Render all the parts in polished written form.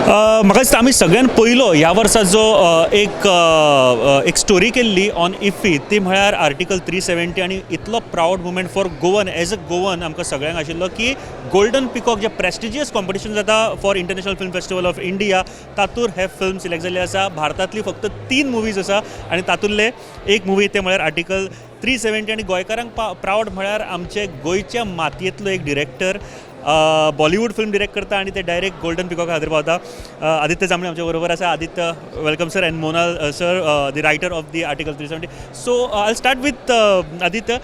म्हाका दिसता आमी सगळ्यान पयलो ह्या वर्सा जो एक एक स्टोरी केल्ली ऑन इफ्फी, ती म्हळ्यार आर्टिकल 370. आनी इतलो proud moment for Goan, as a Goan आमकां सगळ्यांक आशिल्लो की गोल्डन पिकॉक जे प्रेस्टिजियस कॉम्पिटिशन जाता for International Film Festival of India, तातूंत हे फिल्म सिलेक्ट जाल्ले आसा. भारतांतली फक्त तीन मुवीज आसा आनी तातूंतले एक मुवी ते म्हळ्यार आर्टिकल 370. आनी गोंयकारांक प्रावड म्हळ्यार आमचे गोंयच्या मातयेंतलो एक डिरेक्टर बॉलिवूड फिल्म डिरेक्ट करता आनी ते डायरेक्ट गोल्डन पिकॉका खातीर पावता. आदित्य जांभळे आमच्या बरोबर आसा. Aditya, welcome sir, and Monal sir, the writer of the Article 370. So I start with Aditya,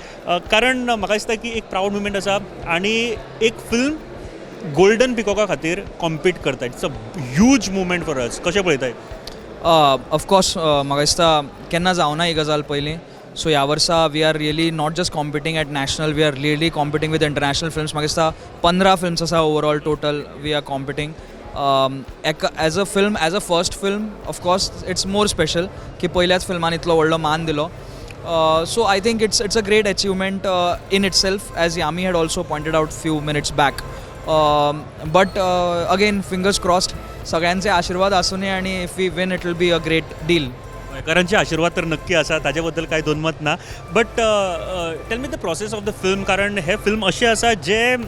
कारण म्हाका दिसता की एक प्रावड मुमेंट आसा आनी एक फिल्म गोल्डन पिकॉका खातीर कॉम्पीट करता. It's a huge moment for us. कशें पळयताय? ऑफकोर्स, म्हाका दिसता केन्ना जावना ही गजाल पयलीं. सो ह्या वर्सा we are really not just competing at national, we are really competing with international films. म्हाका दिसता 15 फिल्म्स आसा overall, total we are competing. एका as a film, as a first film, of course it's more special की पयल्याच फिल्मान इतलो व्हडलो मान दिलो. So I think it's a great achievement in itself, as Yami had also pointed out few minutes back. But again, fingers crossed, सगळ्यांचे आशिर्वाद आसूनय आणि if we win, it will be a great deal. गोंयकारांचे आशिर्वाद तर नक्की आसा, ताजे बद्दल कांय दोनमत ना. But tell me the process of the film, कारण हें फिल्म अशें आसा जें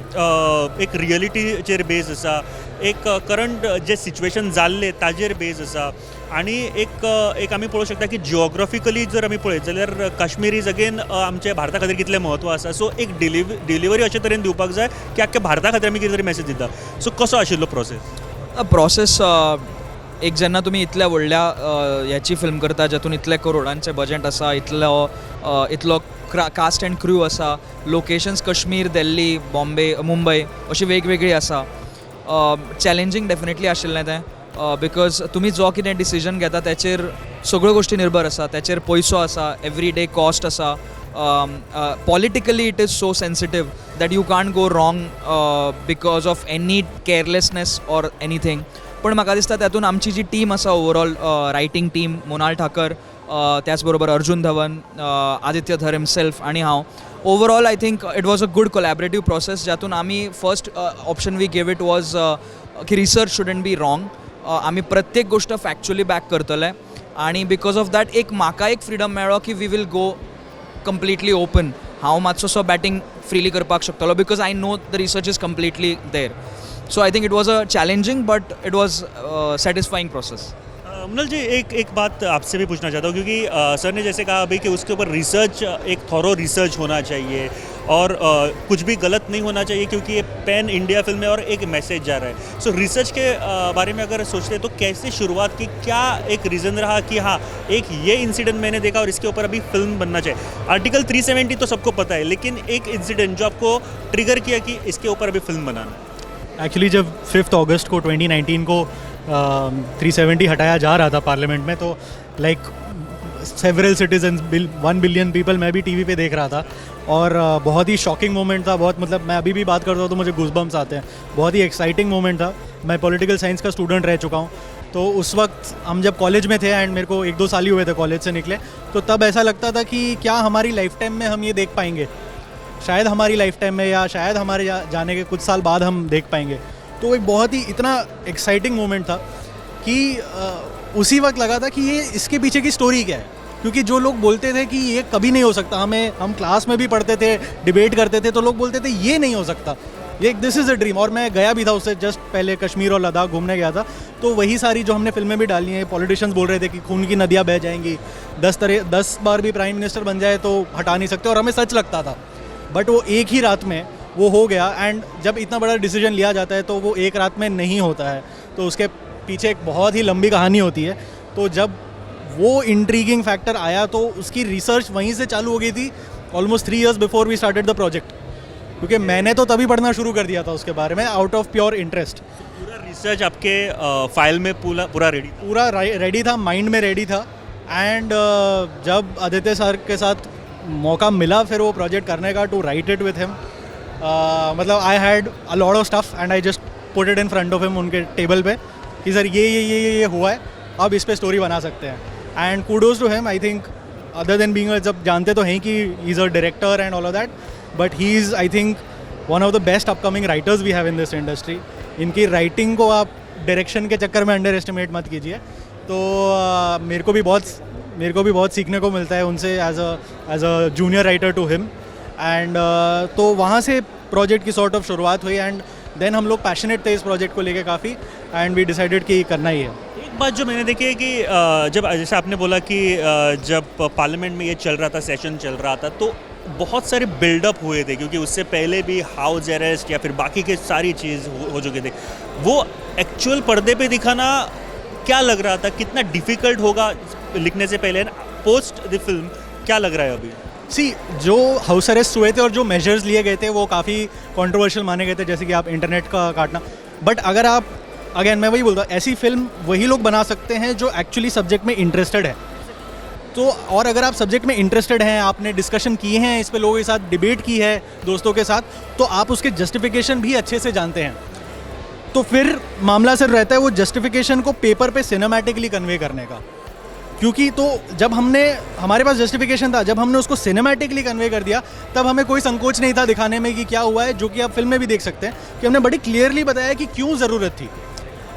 एक रियलिटीचेर बेज आसा, एक करंट जे सिच्युएशन जाल्लें ताजेर बेज आसा आनी एक एक आमी पळोवंक शकता की जिओग्राफिकली जर आमी पळयत जाल्यार काश्मीर is again आमच्या भारता खातीर कितलें म्हत्व आसा. सो एक डिलिवरी अशे तरेन दिवपाक जाय की आख्ख्या भारता खातीर आमी कितें तरी मॅसेज दिता. सो कसो आशिल्लो प्रोसेस? प्रोसेस एक, जेन्ना तुमी इतल्या व्हडल्या ह्याची फिल्म करता, जातून इतले करोडांचे बजेट आसा, इतलो कास्ट अँड क्रू आसा, लोकेशन्स कश्मीर, दिल्ली, बॉम्बे, मुंबय अशी वेगवेगळी आसा, चॅलेंजींग डेफिनेटली आशिल्लें तें, because तुमी जो कितें डिसिजन घेता तेचेर सगळ्यो गोश्टी निर्भर आसा. तेचेर पयसो आसा, एवरी डे कॉस्ट आसा. Politically it is so sensitive that you can't go wrong because of any carelessness or anything. पण म्हाका दिसता तातूंत आमची जी टीम आसा, ओवरऑल रायटींग टीम, मोनाल ठाकर, त्याच बरोबर अर्जुन धवन, आदित्य धर हिमसेल्फ आनी हांव, overall I think it was a good collaborative process, जातून आमी first option we gave it was की रिसर्च शुडंट बी रॉंग. आमी प्रत्येक गोश्ट फॅक्च्युअली बॅक करतले आनी because of that एक म्हाका एक फ्रिडम मेळ्ळो की we will go completely open. हांव मातसोसो बॅटींग फ्रिली करपाक शकतलो because I know the research is completely there. So I think it was a challenging but it was satisfying process. Monal जी, एक एक बात आपसे भी पूछना चाहता हूँ, क्योंकि सर ने जैसे कहा अभी कि उसके ऊपर रिसर्च, एक थॉरो रिसर्च होना चाहिए और कुछ भी गलत नहीं होना चाहिए, क्योंकि ये पैन इंडिया फिल्म है और एक मैसेज जा रहा है. सो रिसर्च के बारे में अगर सोचते हैं तो कैसे शुरुआत की? क्या एक रीज़न रहा कि हाँ, एक ये इंसिडेंट मैंने देखा और इसके ऊपर अभी फिल्म बनना चाहिए? आर्टिकल 370 तो सबको पता है, लेकिन एक इंसिडेंट जो आपको ट्रिगर किया कि इसके ऊपर अभी फिल्म बनाना है? एक्चुअली जब 5 अगस्त को, 2019 को 370 हटाया जा रहा था पार्लियामेंट में, तो like several citizen, 1 billion people, मैं भी टीवी पे देख रहा था और बहुत ही शॉकिंग मोमेंट था. बहुत, मतलब मैं अभी भी बात करता हूँ तो मुझे गूज़बम्स आते हैं. बहुत ही एक्साइटिंग मोमेंट था. मैं पॉलिटिकल साइंस का स्टूडेंट रह चुका हूँ, तो उस वक्त हम जब कॉलेज में थे एंड मेरे को एक दो साल ही हुए थे कॉलेज से निकले, तो तब ऐसा लगता था कि क्या हमारी लाइफ टाइम में हम ये देख पाएंगे? शायद हमारी लाइफ टाइम में या शायद हमारे जाने के कुछ साल बाद हम देख पाएंगे. तो एक बहुत ही इतना एक्साइटिंग मोमेंट था कि उसी वक्त लगा था कि ये इसके पीछे की स्टोरी क्या है, क्योंकि जो लोग बोलते थे कि ये कभी नहीं हो सकता, हमें हम क्लास में भी पढ़ते थे, डिबेट करते थे, तो लोग बोलते थे ये नहीं हो सकता, ये this is a dream. और मैं गया भी था उससे जस्ट पहले, कश्मीर और लद्दाख घूमने गया था, तो वही सारी जो हमने फिल्में भी डाली हैं, पॉलिटिशियंस बोल रहे थे कि खून की नदियाँ बह जाएंगी, 10 तरह 10 बार भी प्राइम मिनिस्टर बन जाए तो हटा नहीं सकते और हमें सच लगता था. बट वो एक ही रात में वो हो गया. एंड जब इतना बड़ा डिसीजन लिया जाता है तो वो एक रात में नहीं होता है, तो उसके पीछे एक बहुत ही लंबी कहानी होती है. तो जब वो इंट्रीगिंग फैक्टर आया तो उसकी रिसर्च वहीं से चालू हो गई थी, almost 3 years before we started the project, क्योंकि मैंने तो तभी पढ़ना शुरू कर दिया था उसके बारे में, आउट ऑफ प्योर इंटरेस्ट. पूरा रिसर्च आपके फाइल में पूरा पूरा रेडी था? पूरा रेडी था, माइंड में रेडी था. एंड जब आदित्य सर के साथ मौका मिला फिर वो प्रोजेक्ट करने का, to write it with him, मतलब I had a lot of stuff and I just put it in front of him, उनके टेबल पे कि सर, ये हुआ है, अब इस पे स्टोरी बना सकते हैं. And kudos to him. I think other than being, जब जानते तो हैं कि is a director and all of that, but he is, I think, one of the best upcoming writers we have in this industry. इनकी writing को आप direction K चक्कर में under estimate मत कीजिए। तो मेरे को भी बहुत सीखने को मिलता है उनसे as a junior writer to him and तो वहाँ से प्रोजेक्ट की सॉर्ट ऑफ शुरुआत हुई एंड then हम लोग पैशनेट थे इस प्रोजेक्ट को लेके काफ़ी एंड we decided कि करना ही है। एक बात जो मैंने देखी है कि जब जैसे आपने बोला कि जब पार्लियामेंट में ये चल रहा था, सेशन चल रहा था, तो बहुत सारे बिल्डअप हुए थे क्योंकि उससे पहले भी हाउस अरेस्ट या फिर बाकी के सारी चीज़ हो चुके थे। वो एक्चुअल पर्दे पे दिखाना क्या लग रहा था, कितना डिफ़िकल्ट होगा लिखने से पहले, पोस्ट the film क्या लग रहा है अभी? सी, जो हाउस अरेस्ट हुए थे और जो मेजर्स लिए गए थे वो काफ़ी कंट्रोवर्शियल माने गए थे, जैसे कि आप इंटरनेट का काटना। बट अगर आप, अगेन मैं वही बोलता हूँ, ऐसी फिल्म वही लोग बना सकते हैं जो एक्चुअली सब्जेक्ट में इंटरेस्टेड है। तो और अगर आप सब्जेक्ट में इंटरेस्टेड हैं, आपने डिस्कशन किए हैं इस पे, लोगों के साथ डिबेट की है, दोस्तों के साथ, तो आप उसके जस्टिफिकेशन भी अच्छे से जानते हैं। तो फिर मामला सिर्फ रहता है वो जस्टिफिकेशन को पेपर पे सिनेमैटिकली कन्वे करने का। क्योंकि तो जब हमने, हमारे पास जस्टिफिकेशन था, जब हमने उसको सिनेमैटिकली कन्वे कर दिया, तब हमें कोई संकोच नहीं था दिखाने में कि क्या हुआ है, जो कि आप फिल्म में भी देख सकते हैं कि हमने बड़ी क्लियरली बताया कि क्यों ज़रूरत थी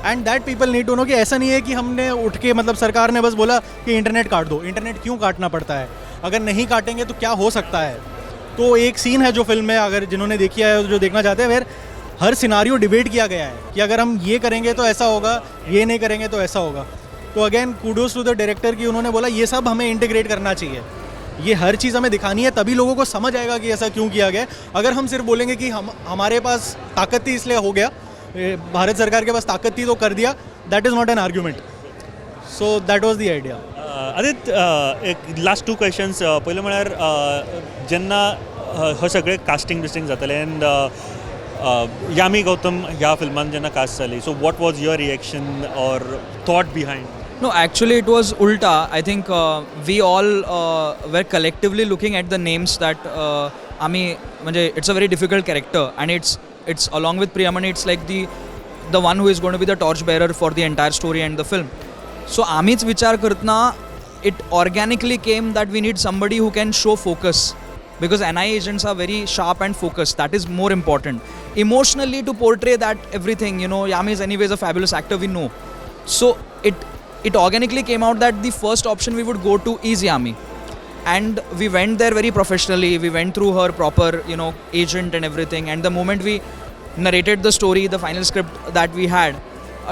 and that people need to know कि ऐसा नहीं है कि हमने उठ के, मतलब सरकार ने बस बोला कि इंटरनेट काट दो। इंटरनेट क्यों काटना पड़ता है, अगर नहीं काटेंगे तो क्या हो सकता है। तो एक सीन है जो फिल्म में, अगर जिन्होंने देखी है, जो देखना चाहते हैं, फिर हर सिनारियो डिबेट किया गया है कि अगर हम ये करेंगे तो ऐसा होगा, ये नहीं करेंगे तो ऐसा होगा। तो again, kudos to the director कि उन्होंने बोला ये सब हमें इंटीग्रेट करना चाहिए, ये हर चीज़ हमें दिखानी है, तभी लोगों को समझ आएगा कि ऐसा क्यों किया गया। अगर हम सिर्फ बोलेंगे कि हम हमारे पास ताकत थी इसलिए हो गया, भारत सरकार के पास ताकत थी तो कर दिया, that is not an argument. So that was the idea. Adit, एक लास्ट टू क्वेश्चन्स। पयलें म्हळ्यार जेन्ना हे सगळें कास्टींग बिस्टींग जातालें एंड यामी गौतम ह्या फिल्मान जेन्ना कास्ट जाली, so what was your reaction or thought behind? No, actually, it was उल्टा. I think we all were collectively looking at the names that आमी म्हणजे it's a very difficult character and it's along with Priyamani, it's like the one who is going to be the torch bearer for the entire story and the film. So आमीच विचार करतना it organically came that we need somebody who can show focus because NIA agents are very sharp and focused. That is more important. Emotionally, to portray that everything, Yami is anyways a fabulous actor, we know. So it organically came out that the first option we would go to is Yami. And we went there very professionally. We went through her proper agent and everything. And the moment we narrated the story, the final script that we had,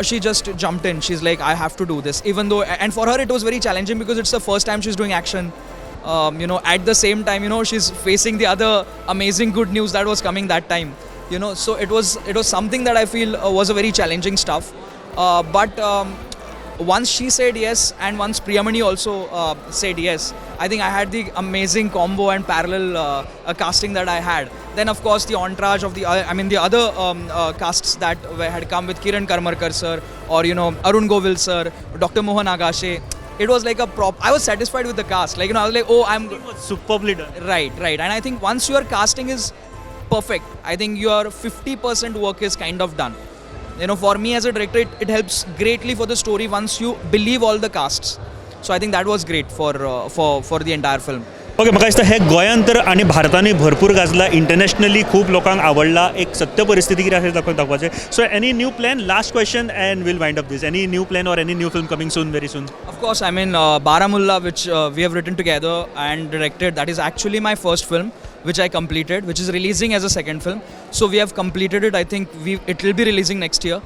she just jumped in. She's like, "I have to do this." Even though, and for her it was very challenging because it's the first time she's doing action. At the same time, she's facing the other amazing good news that was coming that time. So it was something that I feel was a very challenging stuff. But once she said yes, and once Priyamani also said yes, I think I had the amazing combo and parallel casting that I had. Then of course the entourage of the I mean the other casts that had come with Kiran Karmarkar sir or Arun Govil sir, Dr. Mohan Agashe. It was like a prop. I was satisfied with the cast. Like I was like, "Oh, I'm Superbly done. Right. And I think once your casting is perfect, I think your 50% work is kind of done. For me as a director, it helps greatly for the story once you believe all the casts. So I think that was great for the entire film. Okay, म्हाका दिसता हें गोंयांत तर आनी भारतानूय भरपूर गाजला, internationally खूब लोकांक आवडला। एक सत्य परिस्थिती कितें आसा दाखोवन दाखोवपाचें। So any new plan, last question and we'll wind up this, any new plan or any new film coming soon, very soon? Of course, I mean, Baramulla, which we have written together and directed, that is actually my first film, which I completed, which is releasing as a second film. So we have completed it. I think we it will be releasing next year.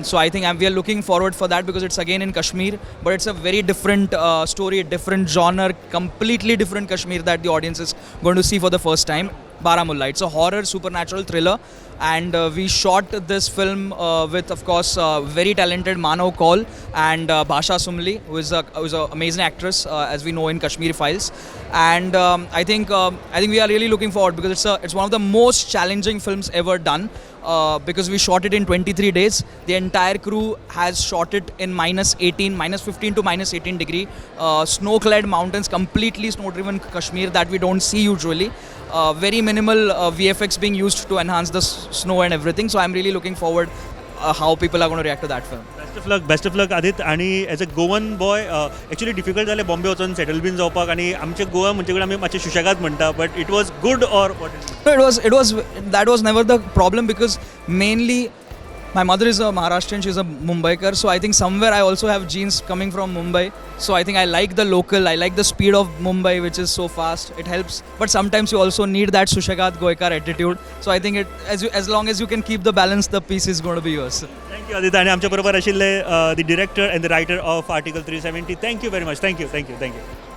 So I think we are looking forward for that because it's again in Kashmir, but it's a very different story, different genre, completely different Kashmir that the audience is going to see for the first time. Baramulla. It's a horror supernatural thriller, and we shot this film with, of course, very talented Manav Kaul and Bhasha Sumli, who is an amazing actress, as we know in Kashmir Files. And I think we are really looking forward because it's one of the most challenging films ever done. Because we shot it in 23 days. The entire crew has shot it in minus 18, minus 15 to minus 18 degree. Snow-clad mountains, completely snow-driven Kashmir that we don't see usually. Very minimal VFX being used to enhance the snow and everything. So I'm really looking forward how people are going to react to that film. Best of luck, best of luck, Adit. आनी as a Goan boy, actually difficult जालें बॉम्बे वचोन settle बीन जावपाक आनी आमचे गोवा म्हणचे कडेन आमी मातशें सुशेगाद म्हणटा, but it was good or what? No, it was that was never the problem because mainly My mother is a Maharashtrian, she's a Mumbaikar, so I think somewhere I also have genes coming from Mumbai. So I think I like the local, I like the speed of Mumbai, which is so fast. It helps, but sometimes you also need that सुशेगाद Goenkar attitude. So I think it as long as you can keep the balance, the piece is going to be yours. Thank you Aditya. आनी आमच्या बरोबर आशिल्ले the director and the writer of Article 370. Thank you very much. Thank you, thank you, thank you.